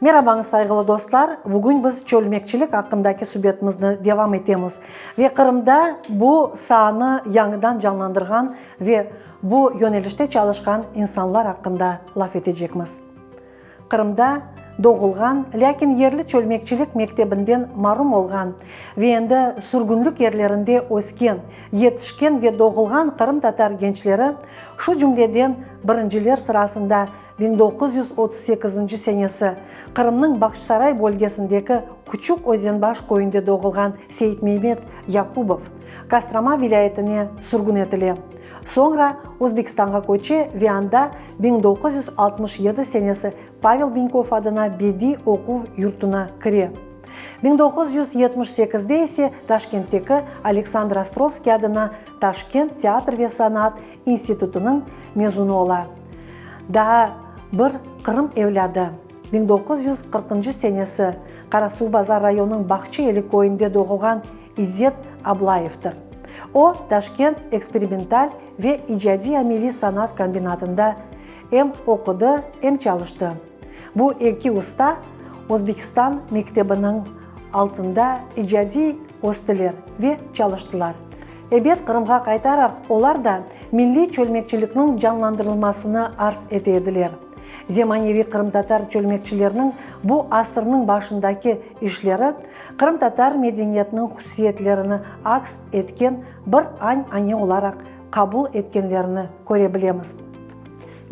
Merabañız, sayğılı dostlar! Bugün biz çölmekçilik aqqındaki subetimizni devam etemiz ve Qırımda bu saanı yañıdan canlandırğan ve bu yönelişte çalışqan insanlar aqqında laf etecekmiz. Qırımda doğulğan, lâkin yerli çölmekçilik mektebinden marum olğan ve endi sürgünlik yerlerinde ösken, yetişken ve doğulğan qırımtatar gençleri, şu cümleden birinciler sırasında 1938 senesi Qırımnıñ Bağçasaray bölgesindeki Küçük Özenbaş köyünde doğulğan Seyitmeymet Yakubov, Kostroma vilâyetine sürgün etile. Soñra Özbekistanğa köçe ve anda 1967 senesi Pavel Benkov adına bediy oquv yurtuna kire. 1978-de ise Taşkentteki Aleksandr Ostrovskiy adına Taşkent teatr ve sanat institutınıñ mezunı ola. Daa bir Qırım evlâdı, 1940-ncı senesi Qarasuvbazar rayonınıñ Bağça Eli köyünde doğulğan İzzet Ablayevdir. O, Taşkent eksperimental ve icadiy-ameliy sanat kombinatında em oqudı, em çalıştı. Bu eki usta Özbekistan mektebiniñ altında icadiy östiler ve çalıştılar. Ebet, Qırımğa qaytaraq, olar da milliy çölmekçilikniñ canlandırılmasını arz ete ediler. Zemaneviy qırımtatar çölmekçileriniñ bu asırnıñ başındaki işleri qırımtatar medeniyetiniñ hususiyetlerini aks etken bir añ-ane olaraq qabul etkenlerini köre bilemiz.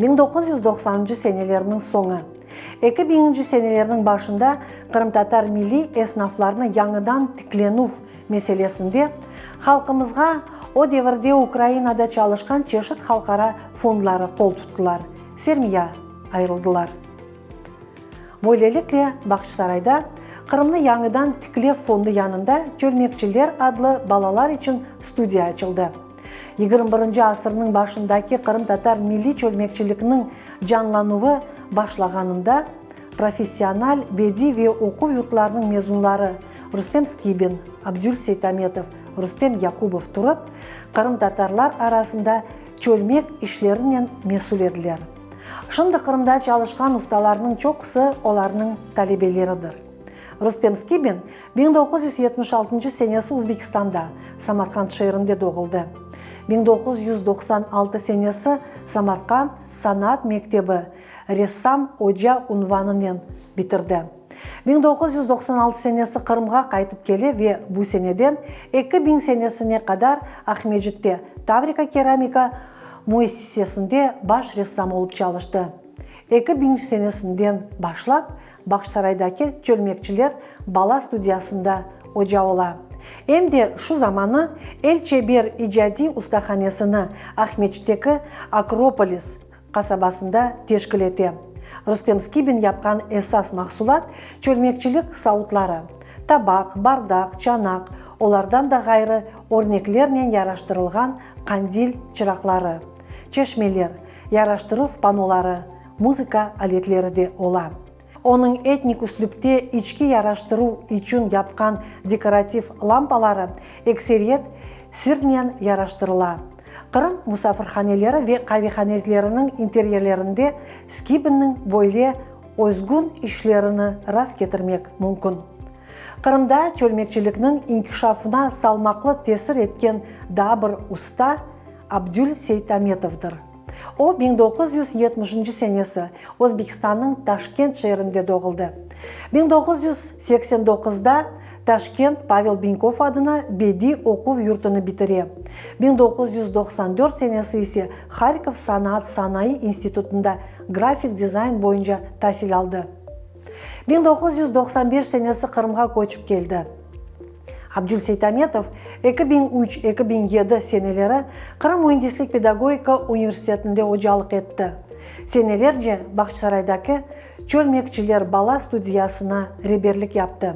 1990-ncı senelerniñ soñu, 2000-nci senelerniñ başında qırımtatar milliy esnaflarını yañıdan tiklenüv meselesinde halqımızğa o devirde Ukrainada çalışqan çeşit halqara fondları qol tuttılar, sermiya ayırıldılar. Böylelikle, Bağçasarayda Qırımnı yañıdan tiklev fondu yanında Çölmekçiler adlı balalar içün studiya açıldı. Yigirmi birinci asırnıñ başındaki qırımtatar milliy çölmekçilikniñ canlanuvı başlağanında professional bediy ve oquv yurtlarınıñ mezunları Rustem Skibin, Abdül Seytametov, Rustem Yakubov turıp, qırımtatarlar arasında çölmek işlerinen mesül ediler. Şimdi Qırımda çalışqan ustalarnıñ çoqusı olarnıñ talebeleridir. Rustem Skibin 1976 senesi Uzbekistanda, Samarqand şeerinde doğuldı. 1996 senesi Samarqand sanat mektebi ressam oca unvanınen bitirdi. 1996 senesi Qırımğa qaytıp kele ve bu seneden 2000 senesine qadar Aqmescitte Tavrika keramika müessisesinde baş ressam olıp çalıştı. 2000 senesinden başlap Bağçasaraydaki Çölmekçiler bala studiyasında oca ola. Em de şu zamanı El Çeber icadiy ustahanesini Aqmescitteki Akropolis qasabasında teşkil ete. Rustem Skibin yapqan esas mahsulat, çölmekçilik savutları, tabaq, bardaq, çanaq, olardan da ğayrı örneklernen yaraştırılğan qandil çıraqları, çeşmeler, yaraştıruv panoları, muzıka aletleri de ola. Onıñ etnik üslüpte içki yaraştıruv içün yapqan dekorativ lampaları ekseriyet sirnen yaraştırıla. Qırım musafirhaneleri ve qavehaneleriniñ interyerlerinde Skibinniñ böyle özgün işlerini rast ketirmek mümkün. Qırımda çölmekçilikniñ inkişafına salmaqlı tesir etken daa bir usta Abdül Seytametovdır. O, 1970-nci senesi Özbekistannıñ Taşkent şeerinde doğuldı. 1989-da Taşkent Pavel Benkov adına bediy oquv yurtunı bitire. 1994 senesi ise Harkov sanaat-sanayı institutında grafik dizayn boyunca tasil aldı. 1995 senesi Qırımğa köçip keldi. Abdül Seytametov 2003, 2007 seneleri Qırım müendislik-pedagogika universitetinde ocalıq etti. Senelerce Bağçasaraydaki Çölmekçiler bala studiyasına reberlik yaptı.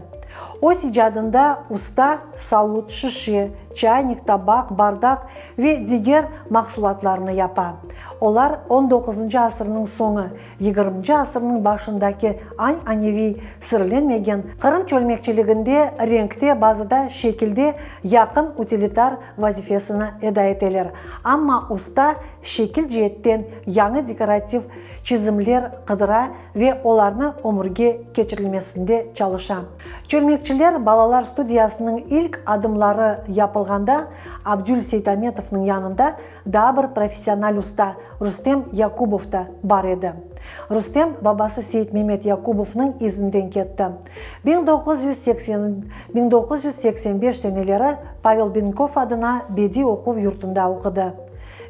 Öz icadında usta savut, şişe, çaynik, tabaq, bardaq ve diger mahsulatlarnı yapa. Olar on doquzıncı asırnıñ soñu, yigirminci asırnıñ başındaki añ-aneviy sirlenmegen Qırım çölmekçiliginde renkte, bazıda şekilde yaqın utilitar vazifesini eda eteler, amma usta şekil ceetten yañı dekorativ çizimler qıdıra ve olarnı ömürge keçirilmesinde çalışa. Çölmekçiler balalar studiyasınıñ ilk adımları yapılğanda Abdül Seytametovnıñ yanında daa bir professional usta Rustem Yakubov da bar edi. Rustem babası Seytmemet Yakubovnıñ izinden ketti. 1980, 1985 seneleri Pavel Benkov adına bediy oquv yurtunda oqudı.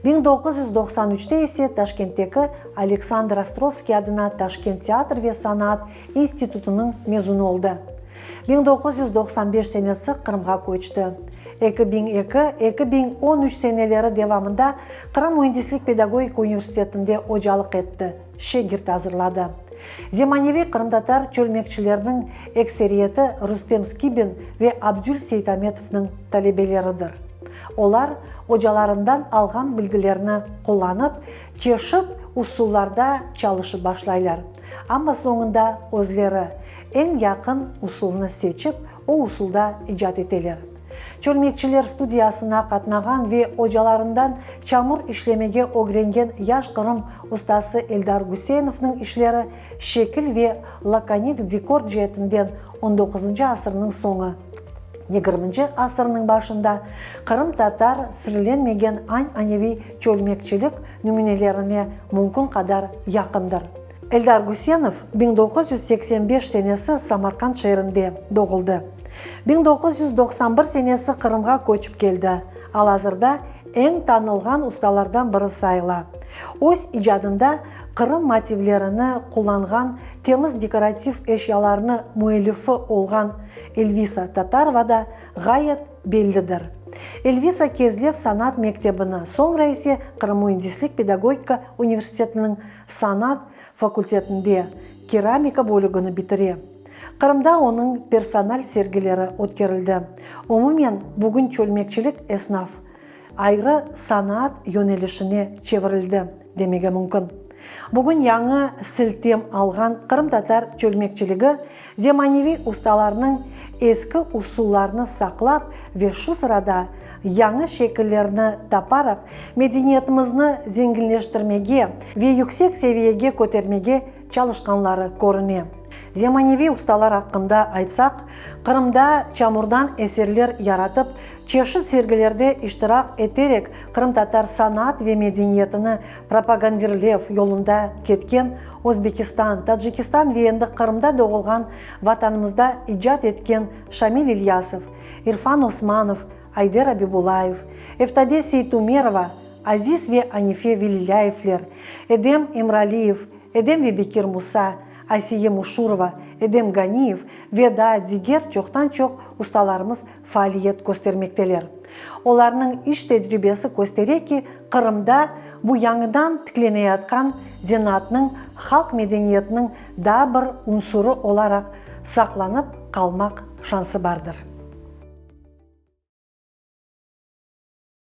1993te ise Taşkentteki Aleksandr Ostrovskiy adına Taşkent teatr ve sanaat institutınıñ mezunı oldı. 1995 senesi Qırımğa köçti. 2002, 2013 seneleri devamında Qırım müendislik-pedagogika universitetinde ocalıq etti, şegirt azırladı. Zemaneviy qırımtatar çölmekçileriniñ ekseriyeti Rustem Skibin ve Abdül Seytametovnıñ talebeleridir. Olar ocalarından alğan bilgilerini qullanıp, çeşit usullarda çalışıp başlaylar. Amma soñunda özleri eñ yaqın usulnı seçip, o usulda icat eteler. Çölmekçiler studiyasına qatnağan ve ocalarından çamur işlemege ögrengen yaş Qırım ustası Eldar Güseynovnıñ işleri şekil ve lakonik dekor ceetinden on doquzıncı asırnıñ soñu, yigirminci asırnıñ başında qırımtatar sirlenmegen añ-aneviy çölmekçilik nümünelerine mümkün qadar yaqındır. Eldar Güsenov 1985 senesi Samarqand şeerinde doğuldı. 1991 senesi Qırımğa köçip keldi. Al-azırda eñ tanılğan ustalardan biri sayıla. Öz icadında Qırım motivlerini qullanğan temiz dekorativ eşyalarnı müellifi olğan Elvisa Tatarova da ğayet bellidir. Elvisa Kezlev sanat mektebini, soñra ise Qırım müendislik-pedagogika universitetiniñ sanat fakultetinde keramika bölügini bitire. Qırımda onıñ personal sergileri ötkerildi. Umumen, bugün çölmekçilik esnaf ayrı sanaat yönelişine çevirildi, demege mümkün. Bugün yañı siltem alğan qırımtatar çölmekçiligi zemaneviy ustalarnıñ eski usullarını saqlap ve şu sırada yañı şekillerni taparaq medeniyetimizni zenginleştirmege ve yüksek seviyege kötermege çalışqanları körüne. Zemaneviy ustalar aqqında aytsaq, Qırımda çamurdan eserler yaratıp, çeşit sergilerde iştirak eterek qırımtatar sanat ve medeniyetini propagandirlev yolunda ketken Özbekistan, Tacikistan ve endi Qırımda doğulğan Vatanımızda icat etken Şamil İlyasov, İrfan Osmanov, Ayder Abibullayev, Eftade Seytumerova, Aziz ve Anife Velilâyevler, Edem Emraliyev, Edem ve Bekir Musa, Asiye Muşurova, Edem Ganiyev ve daa diger çoqtan-çoq ustalarımız faaliyet köstermekteler. Olarnıñ iş tecribesi köstere ki, Qırımda bu yañıdan tikleneyatqan zenaatnıñ halq medeniyetiniñ daa bir unsurı olaraq saqlanıp qalmaq şansı bardır.